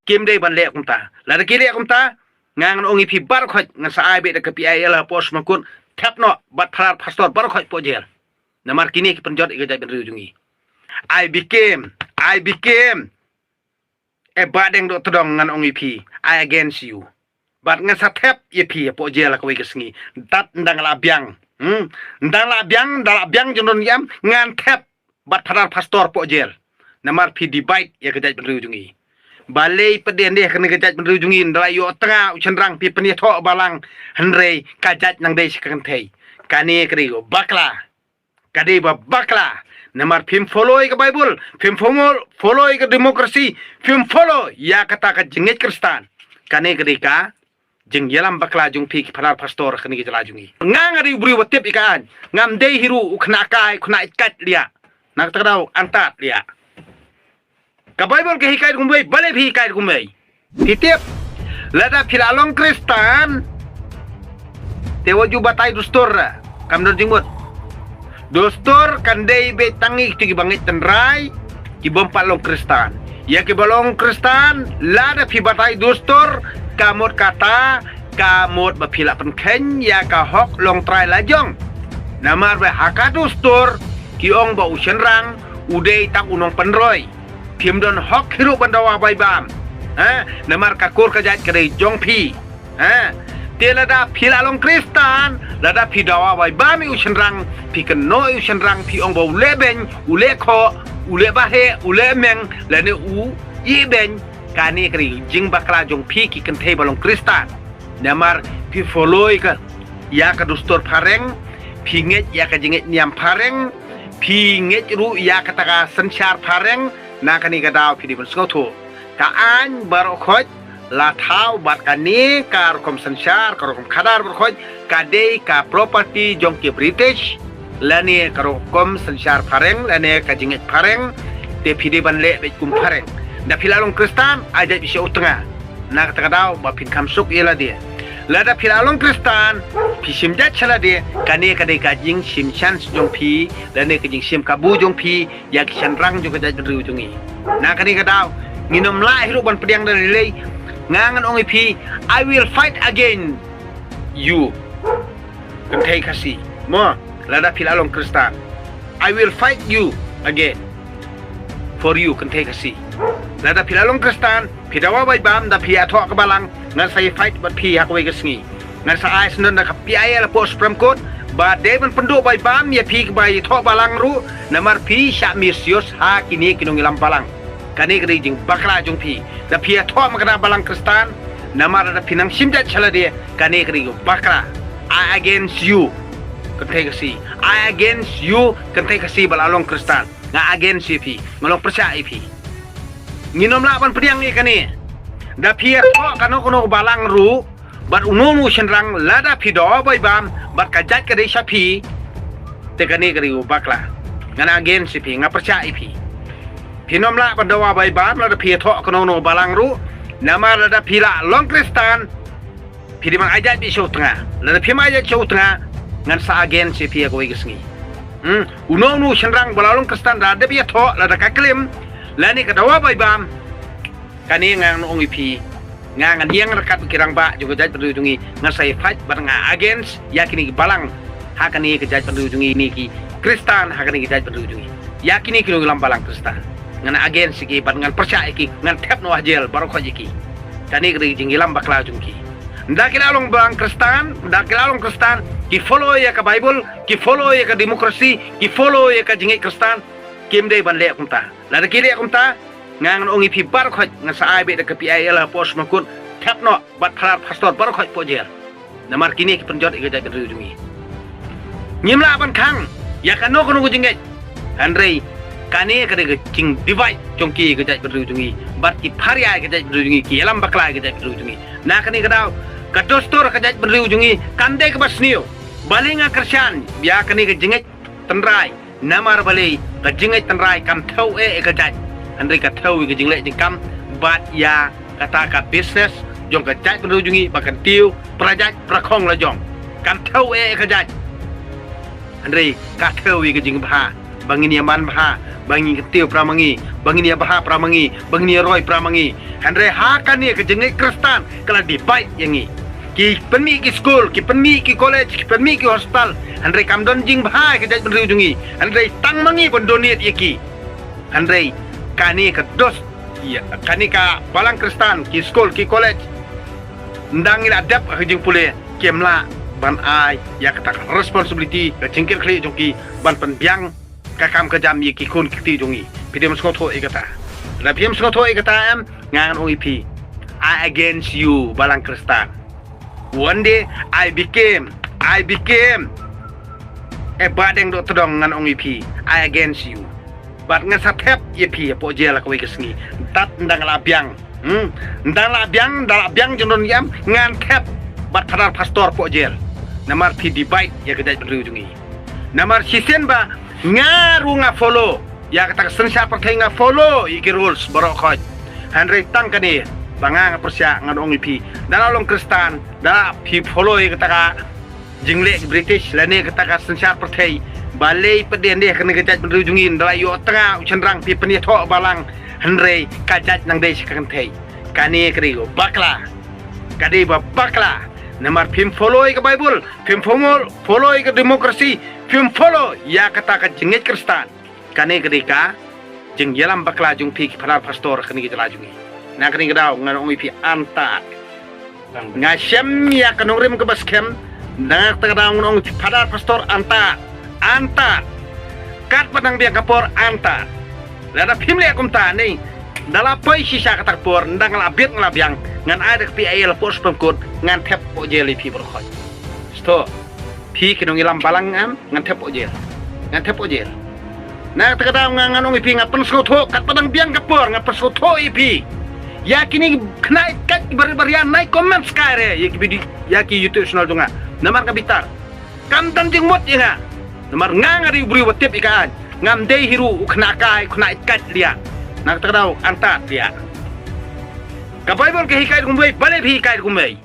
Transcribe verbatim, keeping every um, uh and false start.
Kim dei ban leh kumta. Lada ki leh kumta, nga ngan ong ïa phi baroh khoit, ngan sa ai beit da ka P I L ha Port Supreme Court, thep noh bad Phadar Pastor baroh khoit hapoh jel. Namar kine ki pynjot ïa ka jaitbynriew jong ngi. I became, I became a Bah Deng Dohtdong, ngan ong ïa phi, I against you. Bad ngan sa thep ïa phi hapoh jel ha kawei ka sngi. Tat ndang la biang. Hmm? Ndang la biang, ndang la biang jong don ïam, ngan thep bad Phadar Pastor hapoh jel. Namar phi divide ïa ka jaitbynriew jong ngi. Balei pat de nde kane ka jaitbynriew jong ngi, nda la ïoh tnga u shynrang phi pynïathoh balang, hynrei ka jait nang dei sha ka kynthei. Kane ka dei bakla. Ka dei ba bakla. Namar phim follow ïa ka Bible, phim follow, follow ïa ka democracy, phim follow ïa kata ka jingngeit Khristan. Kane ka dei ka jingïalam bakla jong phi ki Phadar Pastor kane ka jylla jong ngi. Nga nga dei u briew ba tip ïa ka aiñ. Ngam dei hi ruh u khynnah kai, u khynnah ïeit kait liah. Na kata ka daw, antad liah. Ka Bible ka hikai kumwei, balei phi hikai kumwei? Phi tip, lada phi la long Khristan, te wat ju batai dustur, kam don jingmut. Dustur kan dei beit tang ïa kito kiba ngeit tynrai, ki bym pat long Khristan. Ïa kiba long Khristan, lada phi batai dustur, ka mut kata, ka mut ba phi la pynkheiñ ïa ka hok longtrai la jong. Namar ba ha ka dustur, ki ong ba u shynrang, u dei tang u nongpynroi. Phim don hok hi ruh ban dawa bai bam. Ha? Namar ka kur ka jait ka dei jong phi. Ha? Te lada phi la long Khristan, lada phi dawa bai bam ïa u shynrang, phi kynnoh ïa u shynrang, phi ong ba u leh beiñ, u leh khoh, u leh baheh, u leh meng, lane u ïeh beiñ, kane ka dei jingbakla jong phi ki kynthei ba long Khristan. Namar phi follow ïa ka, ïa ka dustur phareng, phi ngeit ïa ka jingngeit niam phareng, phi ngeit ruh ïa kata ka synshar phareng, na kane ka daw phi dei ban sngewthuh. Ka aiñ baroh khoit, la thaw bad kane ka rukom synshar, ka rukom khadar baroh khoit, ka dei ka property jong ki British, lane ka rukom synshar phareng, lane ka jingngeit phareng, te phi dei ban leh beit kum phareng. Da phi la long Khristan, ai jait beit sha u tnga. Na kata ka daw, ba phin kham suk ïa lade. Lada phi la long Khristan, phi shim jait sha lade, kane ka dei ka jingshim chance jong phi, lane ka jingshim kabu jong phi, ïa ki shynrang jong ka jaitbynriew jong ngi. Na kane ka daw, ngin ym lah hi ruh ban pdiang da lei lei, nga ngan ong ïa phi, I will fight against you. Kynthei Khasi. Mo, lada phi la long Khristan. I will fight you again. For you, kynthei Khasi. Lada phi la long Khristan, phi dawa bai bam, da phi ïathoh ka balang, ngan sa ïa fight bad phi ha kawei ka sngi. Ngan sa ai syndon da ka P I L hapoh Supreme Court, ba dei ban pynduh bai bam ïa phi kiba ïathoh balang ruh, namar phi shah misuse ha kine ki nongïalam balang. Kane ka dei jingbakla jong phi. Da phi ïathoh ma ka da balang Khristan, namar da phi nang shim jait sha lade, kane ka dei bakla. I against you, kynthei Khasi. I against you, kynthei Khasi ba la long Khristan. Nga against ïa phi, nga long pyrshah ïa phi. Ngin ym lah ban pdiang ïa kane. Da phi ïathoh kano kano balang ruh, bad uno uno u shynrang, lada phi dawa bai bam, bad ka jait ka dei sha phi, te kane ka dei bakla. Ngan against ïa phi, nga pyrshah ïa phi. Phin ym lah ban dawa bai bam, lada phi ïathoh kano kano balang ruh, namar lada phi la long Khristan, phi dei ban ai jait beit sha u tnga. Lada phim ai jait sha u tnga, ngan sa against ïa phi ha kawei ka sngi. Hmm, uno uno u shynrang ba la long Khristan da dep ïathoh, lada ka klim, lane ka dawa bai bam, kane nga ngan ong ïa phi, nga ngan ïeng ryngkat bad ki rangbah jong ka jaitbynriew jong ngi, ngan sa ïa fight bad nga against ïa kine ki balang ha kane ka jaitbynriew jong ngi, kine ki Khristan ha kane ka jaitbynriew jong ngi. Ïa kine ki nongïalam balang Khristan. Ngan against ïa ki bad ngan pyrshah ïa ki, ngan thep noh ha jel baroh khoit ïa ki. Kane ka dei ka jingïalam bakla jong ki. Ynda ki la long balang Khristan, ynda ki la long Khristan, ki follow ïa ka Bible, ki follow ïa ka democracy, ki follow ïa ka jingngeit Khristan, kim dei ban leh kumta. Lada ki leh kumta, nga ngan ong ïa phi baroh khoit, ngan sa ai beit da ka P I L hapoh Supreme Court, thep noh bad Phadar Pastor baroh khoit hapoh jel. Namar kine ki pynjot ïa ka jaitbynriew jong ngi. Ngim lah ban khang ïa kano kano ka jingngeit. Hynrei kane ka dei ka jingdivide jong ki ïa ka jaitbynriew jong ngi, bad ki pharia ïa ka jaitbynriew jong ngi, ki ïalam bakla ïa ka jaitbynriew jong ngi. Na kane ka daw, ka dustur ka jaitbynriew jong ngi kam dei kaba sniew. Balei nga kyrshan ïa kane ka jingngeit tynrai? Namar balei? Ka jingngeit tynrai kam thew eh ïa ka jait, hynrei ka thew ïa ka jingleh jingkam bad ïa kata ka business jong ka jaitbynriew jong ngi, ba kyntiew pra jait pra khong la jong. Kam thew eh ïa ka jait, hynrei ka thew ïa ka jingbha. ba ngin ïa man bha, ba ngin kyntiew para ma ngi, ba ngin ïa bha para ma ngi, ba ngin ïa roi para ma ngi. Hynrei ha kane ka jingngeit Khristan ka la divide ïa ngi. Ki pynmih ki skul, ki pynmih ki college, ki pynmih ki hospital. Hynrei kam don jingbha ïa ka jaitbynriew jong ngi. Hynrei tang ma ngi ban donate ïa ki. Hynrei kane ka dos, ïa, kane ka balang Khristan, ki skul, ki college, ynda ngi la dep ha ka jingpule, kim lah ban ai ïa kata ka responsibility, ka jingkitkhlieh jong ki ban pynbiang ka kam ka jam ïa ki khun ki kti jong ngi. Phi dei ban sngewthuh ïa kata. Lada phim sngewthuh ïa kata em, nga ngan ong ïa phi, I against you, balang Khristan. One day I became, I became a Bah Deng Dohtdong, ngan ong ïa phi, I against you. Bad ngan sa thep ïa phi hapoh jail ha kawei ka sngi. Tat ynda nga la biang. Hmm? Ynda la biang, ynda la biang jong don ïam, ngan thep bad Phadar Pastor hapoh jail. Namar phi divide ïa ka jaitbynriew jong ngi. Namar shisien ba nga ruh nga follow ïa kata ka synshar pyrthei, nga follow ïa ki rules baroh khoit. Hynrei tang kane ba nga nga pyrshah, ngan ong ïa phi, da la long Khristan, da la phi follow ïa kata ka jingleh British lane kata ka synshar pyrthei, balei pat de nde kane ka jaitbynriew jong ngi, da la ïoh tnga u shynrang phi pynïathoh balang, hynrei ka jait nang dei sha ka kynthei. Kane ka dei ba bakla. Ka dei ba bakla. Namar phim follow ïa ka Bible, phim follow, follow ïa ka democracy, phim follow ïa kata ka jingngeit Khristan. Kane ka dei ka jingïalam bakla jong phi ki Phadar Pastor kane ka jylla jong ngi. Na kane ka daw ngan ong ïa phi, antad. Nga shem ïa ka nongrim kaba skhem. Na kata ka daw ngan ong ïa phi, Phadar Pastor, antad. Antad. Katba dang biang ka por, antad. Lada phim leh kumta ne, da la poi shisha kata ka por, ynda nga la bit nga la biang, ngan ai da ka P I L hapoh Supreme Court, ngan thep hapoh jail ïa phi baroh khoit. Sngewthuh. Phi ki nongïalam balang, em, ngan thep hapoh jail. Ngan thep hapoh jail. Na kata ka daw nga ngan ong ïa phi, nga pynsngewthuh, katba dang biang ka por, nga pynsngewthuh ïa phi. Ïa kine ki khynnah kat ki barit baria, nai comment skai re ïa ki video, ïa ki YouTube channel jong nga. Namar nga bitar. Kam don jingmut ïa nga. Namar nga nga dei u briew ba tip ïa ka aiñ. Ngam dei hi ruh u khynnah kai, u khynnah kat lia. Na kata ka daw antad lia. Ka Bible ka hikai da kumwei, balei phi hikai da kumwei?